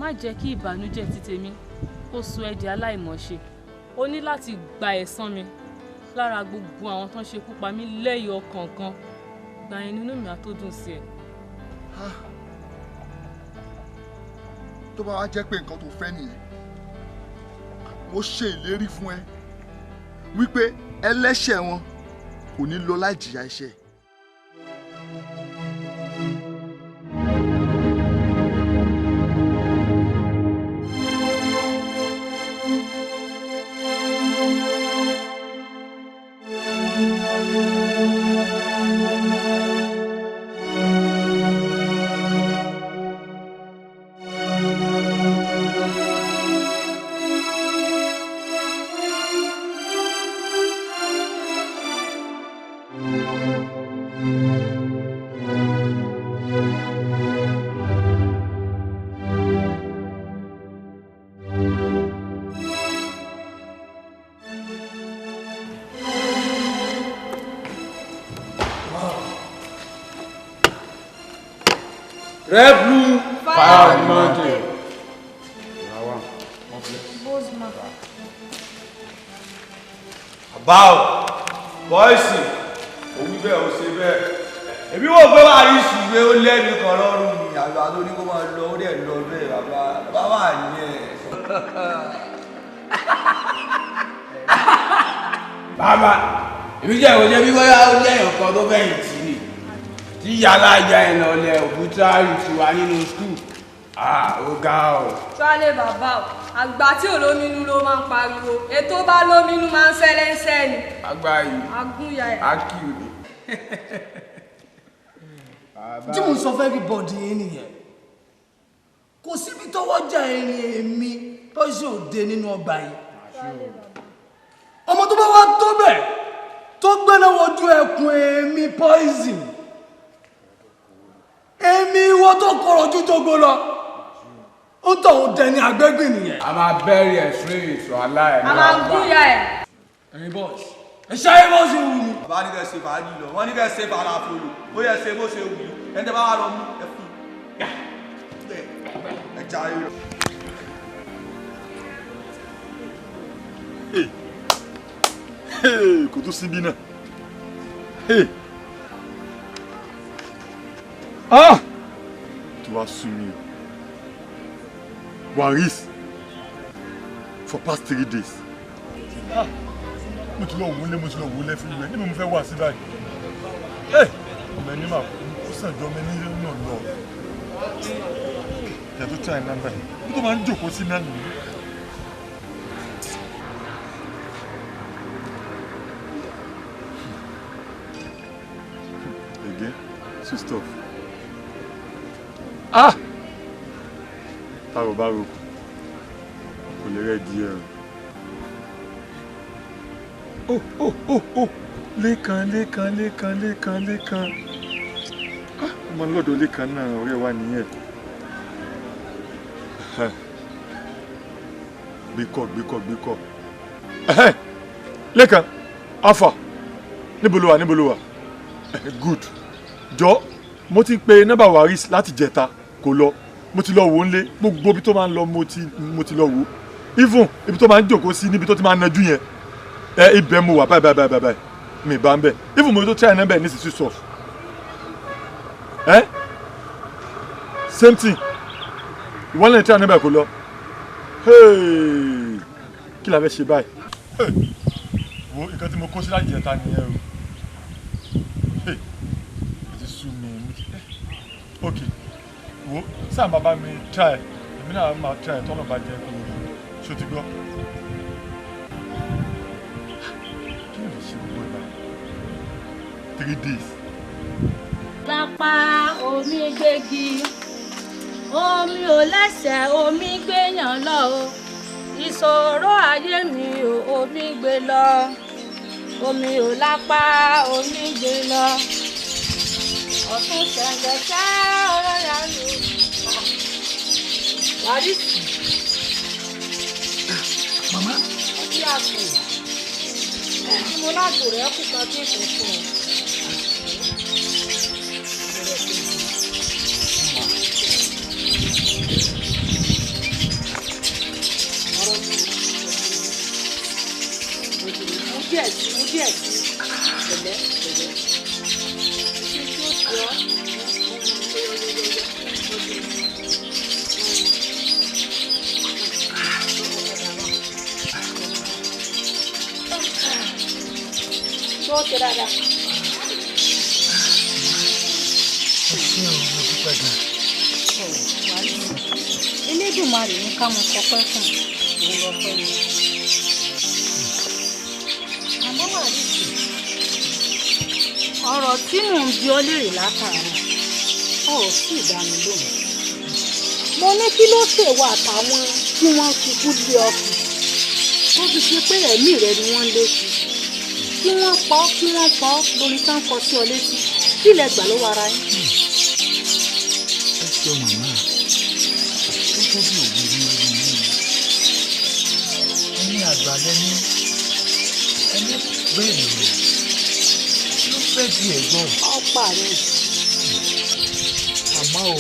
Má jẹ́ kí ìbànújẹ́ ti tèmi kó sọ ẹ́ di aláìmọ̀ṣe. O ní láti gba ẹ̀san mi lára gbogbo àwọn tó ń ṣekú pa mí lẹ́yọ kọ̀ọ̀kan. Gbà yẹn nínú mi á tó dùn sí ẹ. Tó bá wá jẹ́ pé nǹkan tó fẹ́ nìyẹn, mo ṣe ìlérí fún ẹ wípé ẹlẹ́ṣẹ̀ wọn kò ní lọ láì jìyà ẹ̀ṣẹ̀. Red, blue, fire on the mountain. Bosma. About bọ́ìsì, òwú bẹ́ẹ̀ ó ṣe bẹ́ẹ̀. Èmi wò pé wàá rí ìṣùgbé ó lẹ́nu kan lọ́rùn mi, àgbà tó ní kó máa lọ, ó dẹ̀ lọ bẹ́ẹ̀ bàbá bàbá ní ẹ̀. Bàbá, èmi jẹ́ ìwọ́jẹ́ bí bóyá ó lẹ́yìn kan tó fẹ̀yìn tì ní. Tí yàrá ìyá ẹ̀ lọ lẹ òkúta ti wà nínú skul. Ó ga o. Ṣọ́lé bàbá o, àgbà tí ò lóminú ló máa ń pariwo, ètò bá lóminú máa ń sẹ́lẹ́ńsẹ́ ni. Àgbà yìí. Agúnya ẹ̀. Akí o ní. Tí mo sọ fún everybody yín nìyẹn, kò síbi tọ́wọ́ jà irin èmi Poison òde nínú ọgbà yìí. Ọmọ tó bá wá tó bẹ̀ tó gbẹ́ná wojú ẹkùn èmi Poison, èmi ìwọ tó kọ̀rọ̀ ojú tó gbó lọ, ó tọ̀ ó dẹni àgbẹ́gbìn nìyẹn. A máa bẹ́rẹ̀ ẹ̀ straight wàhálà ẹ̀ A máa gúnya ẹ̀. Ẹ̀yin boys, ẹ ṣáyé bó ṣe wù mí. Bàbá ní kẹ́ ṣe fàájì lọ, wọ́n ní kẹ́ ṣe fàlàfòlò, ó yẹ ṣe bó ṣe wù yín, ẹni tẹ́ bá wà lọ mú ẹ fún un. Ẹ jayé lọ. Kò tún síbí náà. Ah! Tó wá sú mi o. Waris for past 3 days. Ah! Mo ti lọ wọlé, mo ti lọ wọlé fún mi, níbo mo fẹ́ wà sí báyìí? Ọmọ ẹni máa kú, ó sàn jọ ọmọ ẹni náà lọ. Ìyá tó try number yìí, bí tó máa ń jókòó sí náà nìyí. Again, switched off. Ah! Táwo bá ro kò lè rẹ́ díẹ̀ o. Oh, oh, oh, oh! Lékan, Lékan, Lékan, Lékan, Lékan. Ah! Ọmọ lọ́dọ̀ Lékan náà ọ̀rẹ́ wa nìyẹn. Gbékọ̀, gbékọ̀, gbékọ̀. Lékan, Alpha, níbo lo wà, níbo lo wà? Good. Jọ, mo ti pe nọ́mbà Waris láti jẹta, kò lọ. Mo ti lọ wò ó nílé, gbogbo ibi tó máa ń lọ mo ti lọ wò ó. Even ibi tó máa ń jókòó sí níbi tó ti máa ń najú yẹn. Ibẹ̀ mo wà báyìí báyìí báyìí báyìí. Mi bá ń bẹ̀. Even mo tó try nọ́mbà ẹ̀ ní switch off. Same thing. Ìwọ lè try nọ́mbà ẹ̀ kò lọ. Kí la fẹ́ ṣe báyìí? Wo nǹkan tí mo kó sí láti jẹta nìyẹn o. Ó ti sú mi. Ok, wo sáà bàbá mi try, èmi náà máa try tọ́nà bá jẹ́ kó ṣó ti gbọ́. Kí ló lè ṣe gbogbo ẹ̀ báyìí? 3 days. Lápá omi gbégi, omi ò lẹ́sẹ̀, omi gbéyàn lọ o. Ìṣòro ayé mi ò, omi gbé lọ. Omi ò lápá, omi gbé lọ. Ọ̀tún ṣẹ̀ǹgẹ̀ṣẹ̀ ọ̀rọ̀ mi. Wàrísì. Màmá. Ọtí àpò. Tí mo lágbo rẹ̀ kù kan tí kò fún ọ. díẹ̀ sí, mú díẹ̀ sí. Pẹ̀lẹ́ pẹ̀lẹ́. Ṣé tí ó ṣe ọ́? Tó ṣe dáadáa. Ẹ ṣé o, mo dúpẹ́ gan. Elédùmarè ní ká mọ sọpẹ́ fún òun lọ́pẹ́ ni. Àmọ́ Wàrísì, ọ̀rọ̀ tí mò ń bi ọ́ léèrè látàárọ̀, ọ ò sì dá mi lóhùn. Mo ní kí ló ṣèwọ àtàwọn tí wọ́n fi kú lé ọkùn tó fi ṣe pé ẹ̀mí rẹ ni wọ́n ń lé sí. Kí wọ́n pa ọ́, kí wọ́n pa ọ́ lórí tá ń kọ sí ọ létí, kí lẹ gbà lọ́wọ́ ara yín? Ẹ ṣeun màmá, gẹ́gẹ́ bí òwe ní orí yín, ẹni àgbà lẹ́ni, ẹni bẹ́ẹ̀ lò ló fẹ́ di ẹ̀gbọ́n. Ọ̀pá mi. Àmọ́ o,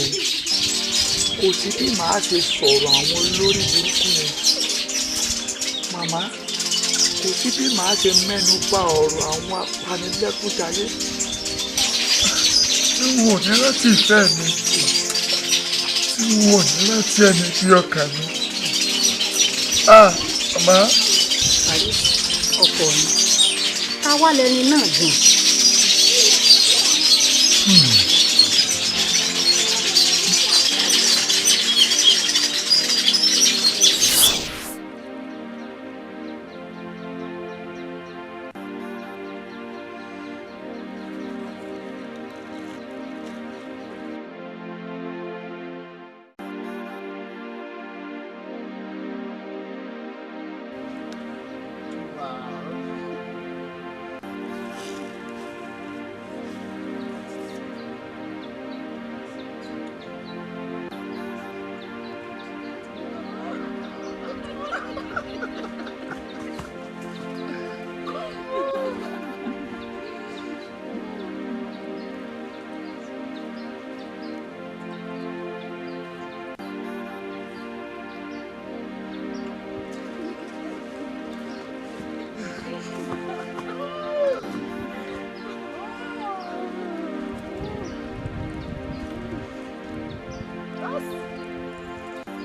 kò sí bí màá ṣe sọ̀rọ̀ àwọn olórí burúkú yẹn. Màmá, kò sí bí màá ṣe mẹ́nu bà ọ̀rọ̀ àwọn apanilẹ́kúnjayé. Tí wọn ò ní rántí ìfẹ́ mi, tí wọn ò ní rántí ẹni bí ọkàn mi. Ah, màmá. Wàrísì, ọkọ mi, ta wá lẹni náà gan?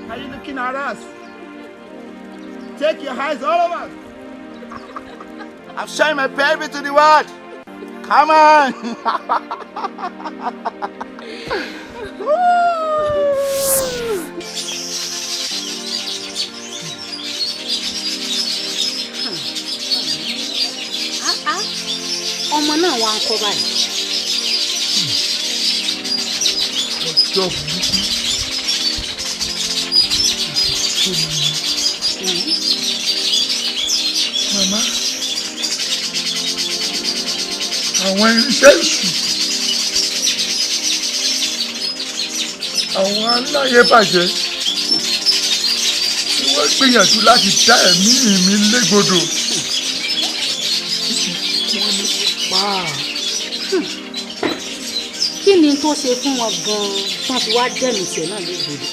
Are you looking at us? Take your eyes all of us. I'm showing my baby to the world. Come on. Ọmọ náà wá ń kọ́ báyìí. Ọjọ́ burúkú. Màmá, àwọn irinṣẹ́ èṣù, àwọn aláyébàjẹ́ tí wọ́n gbìyànjú láti dá ẹ̀mí mi légbodò. Wọ́n ní pa á. Kí ni tó ṣe fún wọn gan-an tán fi wá dẹ̀mí tiẹ̀ náà légbodò?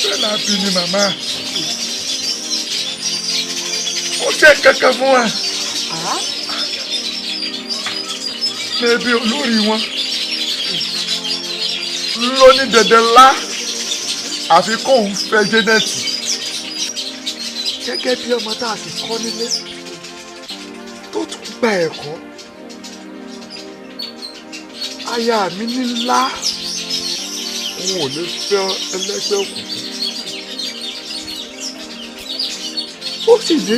Bẹ́ẹ̀ la bí ni màmá. Ó ṣe kankan fún wa. Bébí olórí wọn ló ní dandan lá àfi kóun fẹ́ Jẹ́nẹ́tì. Gẹ́gẹ́ bí ọmọ tá a sì kọ́ nílé tó tún gba ẹ̀kọ́, aya mi ní ńlá òun ò lè fẹ́ ẹlẹ́gbẹ́ òkùnkùn. Ó sì ní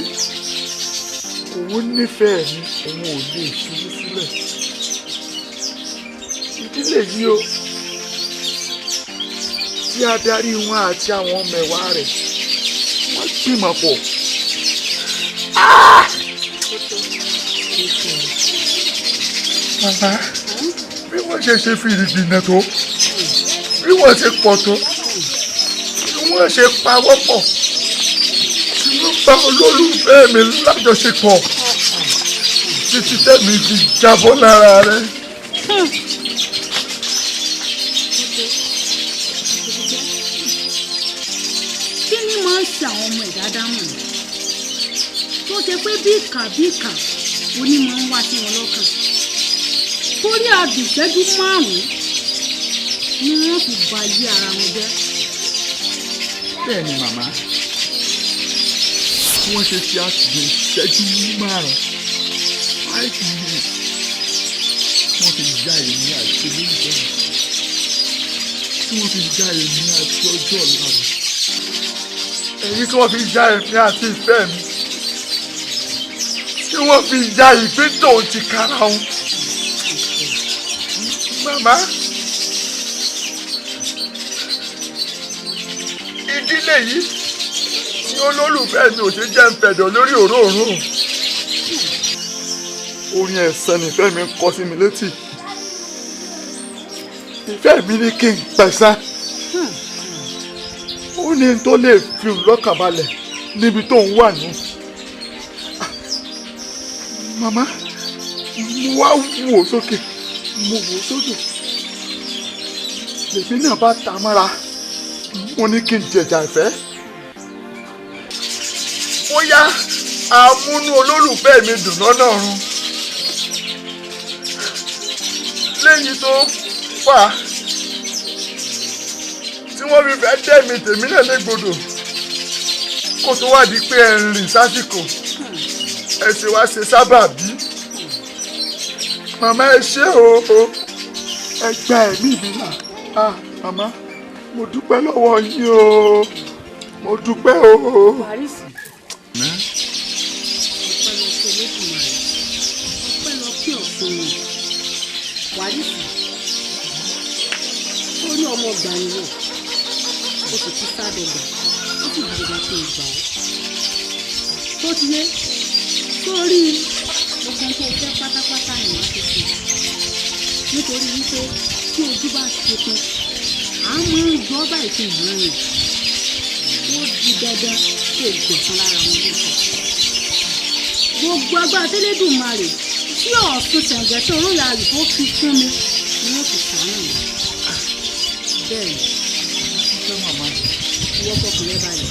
òun nífẹ̀ẹ́ mi, òun ò lè fi mí sílẹ̀. Ìdílé yìí o, tí adarí wọn àti àwọn ọmọ ẹ̀wà rẹ̀ wọ́n gbìmọ̀ pọ̀. Màmá, bí wọ́n ṣe ṣe fìrìgbìnà tó, bí wọ́n ṣe pọ̀ tó, bí wọ́n ṣe pawọ́pọ̀, tí wọ́n bá olólùfẹ́ mi lájọṣepọ̀ títí tẹ̀mí fi jábọ́ lára rẹ̀. Kí ni máa ń ṣe àwọn ọmọ ìdádámọ̀ ni? Tó ṣe pé bí ìkà bí ìkà onímọ̀ ń wá sí wọn lọ́kàn. Torí adùn ìṣẹ́jú 5 ni wọ́n fi ba ayé ara wọn jẹ́. Bẹ́ẹ̀ ni màmá, tí wọ́n ṣe fi àtìgbè ìṣẹ́jú 5, 5 minutes, wọ́n fi já èmi àti olólùfẹ́ mi, tí wọ́n fi já èmi àti ọjọ́ ọ̀la mi, èyí tí wọ́n fi já èmi àti ìfẹ́ mi, tí wọ́n fi já ìgbín tòun ti kára wọn. Màmá, ìdílé yìí tí olólùfẹ́ mi ò ṣe jẹ́ ń fẹ̀dọ̀ lórí òróòrùn. Orin ẹ̀san nífẹ̀ẹ́ mi ń kọ sí mi létí. Ìfẹ́ mi ní kí n pẹ̀sán. Ó ní n tó lè fi òun lọ́kàn balẹ̀ níbi tó ń wà ní. Màmá, mo wá wò sókè, mo wò sódò. Lèmi náà bá ta mọ́ra, mo ní kí n jẹ̀jà ìfẹ́. Bóyá amúnú olólùfẹ́ mi dùn lọ́nà ọ̀run. Lẹ́yìn tó fà á tí wọ́n fi fẹ́ dẹ́mi tèmi náà légbodò, kó tó wá di pé ẹ ń rìn sásìkò, ẹ ṣe wá ṣe sábàbí. Màmá, ẹ ṣé o, ẹ gba ẹ̀mí mi là. Ah, màmá, mo dúpẹ́ lọ́wọ́ yín o, mo dúpẹ́ o. Wàrísì, ọpẹ́ lọ sí Elédùmarè, ọpẹ́ lọ kí Ọ̀ṣun ni. Wàrísì, ó rí ọmọ ọgbà ni wọ̀, ó sì ti sá dọgbà, ó sì di dandan kí n gbà ọ́. Tó ti yé, sórí gbogbo ohun tó fẹ́ pátápátá ni màá fi fún ọ. Nítorí wípé tí ojú bá ṣe pin, à ń máa ń gbọ́ báyìí fi hàn rìn. Ó di dandan kí o gbẹ̀san lára wọn lóòótọ́. Gbogbo agbára tẹ́lẹ̀dùmarè tí Ọ̀ṣun ṣẹ̀ǹgẹ̀ṣẹ̀ olóyè ayò tó fi fún mi ni wọ́n fi ṣàánú mi. Bẹ́ẹ̀ ni, ìwọ fọkàn rẹ balẹ̀.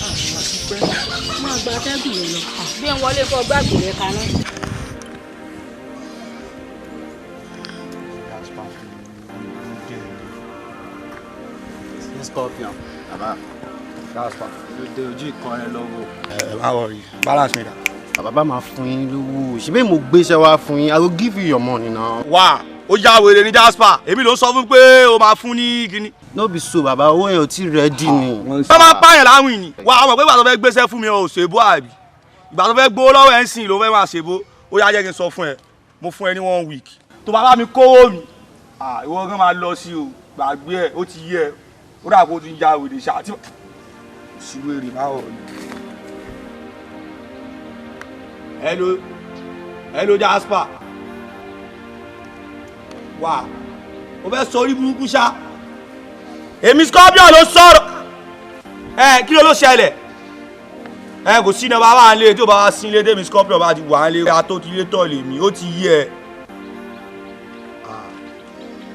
Máa gba atẹ́gùn rẹ lọ. Bí ẹ wọlé kó gbàgbé rẹ kaná. Scorpion. Bàbá, Jasper. Ló dé ojú ìkan rẹ lọ́wọ́. Ẹ má worry, balance mi dà. Bàbá máa fún yín lówó. Ṣebí mo gbéṣẹ́ wá fún yín. I will give you your money now. Wà ó já wèrè ní Jasper, èmi ló ń sọ fún pé o máa fún ní kíní. No be so bàbá, owó yẹn ò tí ready ni. Wọ́n máa ń pààyàn láwìn ni. Wà á mọ̀ pé ìgbà tó fẹ́ gbéṣẹ́ fún mi ò ṣèbó àbí. Ìgbà tó fẹ́ gbowó lọ́wọ́ ẹ̀ ń sìn ló fẹ́ máa ṣèbó. Ó yá, jẹ́ kí n sọ fún ẹ, mo fún ẹ ní one week. Tó bá bá mi kówó mi, ìwọ gan máa lọ sí o, gbàgbé ẹ, ó ti yé ẹ. Ó dà kó tún já wèrè ṣá. Sí wèrè má wọ̀ ni. Hello, hello Jasper. Wà ó fẹ́ sọ orí burúkú ṣá. Èmi Scorpion ló sọ̀rọ̀. Ẹ kí ló ló ṣẹlẹ̀? Ẹ kò sí iná bá wà nílé, tí ó bá wá sí ilé tèmi Scorpion bá ti wà nílé, a tó ti lé tọ̀ lèmi, ó ti yé ẹ.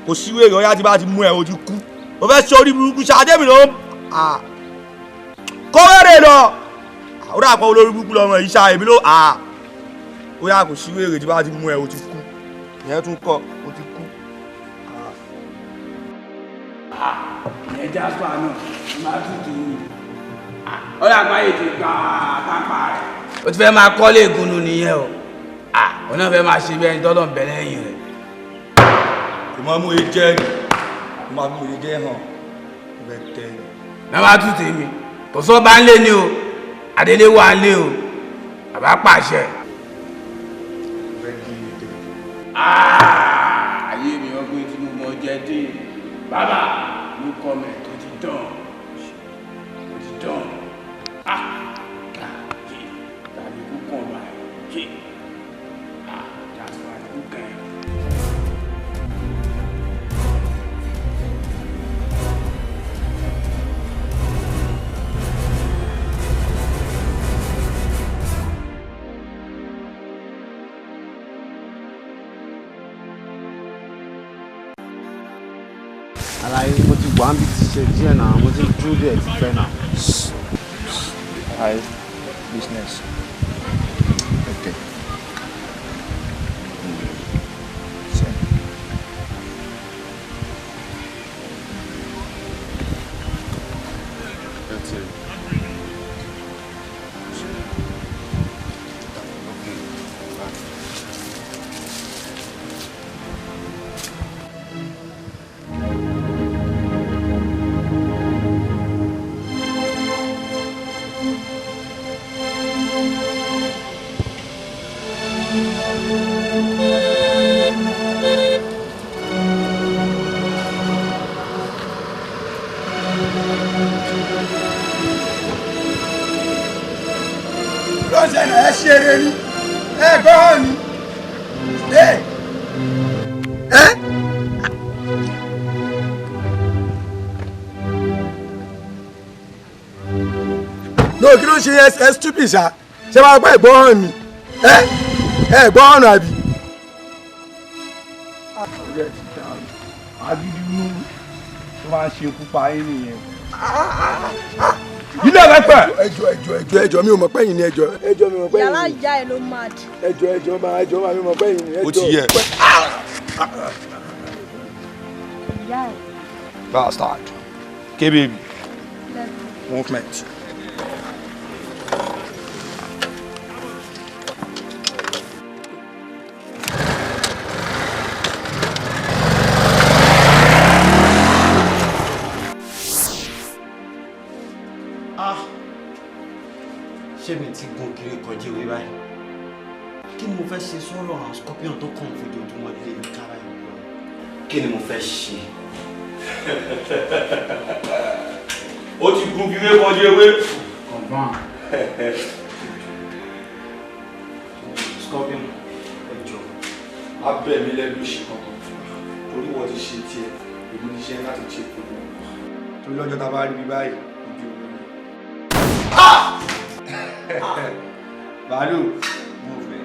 Kò sí wèrè ọyá tí bá ti mú ẹ o ti kú. O fẹ́ sọ orí burúkú ṣá, tèmi ló ń kó wèrè lọ. Ó dà pọ̀ olórí burúkú lọ́mọ yìí ṣá, èmi ló ó yà kò sí wèrè tí bá ti mú ẹ o ti kú. Ìyẹn tún kọ, o ti kú. Ìyẹn Jasper náà máa tutù ni, ó dà pa ètò ìgbà pápá rẹ̀. Ó ti fẹ́ máa kọ́lé ìgúnnu nìyẹn o, òun náà fẹ́ máa ṣe bí ẹni tọ́lọ̀ ń bẹ lẹ́yìn rẹ̀. Kò máa mú e jẹ́ ni, kò máa mú e jẹ́ hàn, kò fẹ́ tẹ́ ni. Náà máa tutù mi, kò sọ́ bá ń lé ni o, Adélé wà ń lé o, bàbá pàṣẹ. Ayé mi ọgbẹ́ tí mo mọ jẹ dé, bàbá ló kọ́ mẹ́ tó ti dán, tó ti dán. Kàkí tàbí kú kàn báyìí, Jasper kú kàn ẹ́. Àlàyé, mo ti wà níbi tí ṣe díẹ̀ náà, mo ti dúró díẹ̀ ti pẹ́ náà. Hi, business. Ló ń ṣẹlẹ̀? Ẹ ṣe eré ni, ẹ gbọ́ràn ni. Ẹ ẹ. No, kí ló ń ṣe? Ẹ stupid ṣá. Ṣé máa gbọ́ ìgbọ́ràn ni? Ẹ ẹ gbọ́ràn àbí? Agídí inú tó máa ń ṣe ikú pa yín nìyẹn. Ilé rẹpẹ. Ẹjọ, ẹjọ, ẹjọ, ẹjọ, mi ò mọ̀ pé yín ni. Ẹjọ, ẹjọ, mi ò mọ̀ pé yín Yàrá ni. ìyá ẹ ló mad. Ẹjọ, ẹjọ máa, ẹjọ máa, mi ò mọ̀ pé yín ni. Ẹjọ. Ó ti yẹ. Ìyá ẹ. Bastard. K-baby. Movement. Ah, ṣé mi ti gun kiri kọjá ìwé báyìí? Kí ni mo fẹ́ ṣe sọ́rọ̀ àwọn scorpion tó kàn fojoojúmọ́ lé mi kára yìí lọ? Kí ni mo fẹ́ ṣe? Ó ti gun kiri kọjá ewé. Confirm. Scorpion, ẹ jọ. Má bẹ̀ mí lẹ́nu ìṣe kankan, torí wọ́n ti ṣe tiẹ̀, èmi ní iṣẹ́ láti ṣe gbogbo. Torí lọ́jọ́ tá a bá rí mi báyìí, ojú omi ni. Bàálù, movement.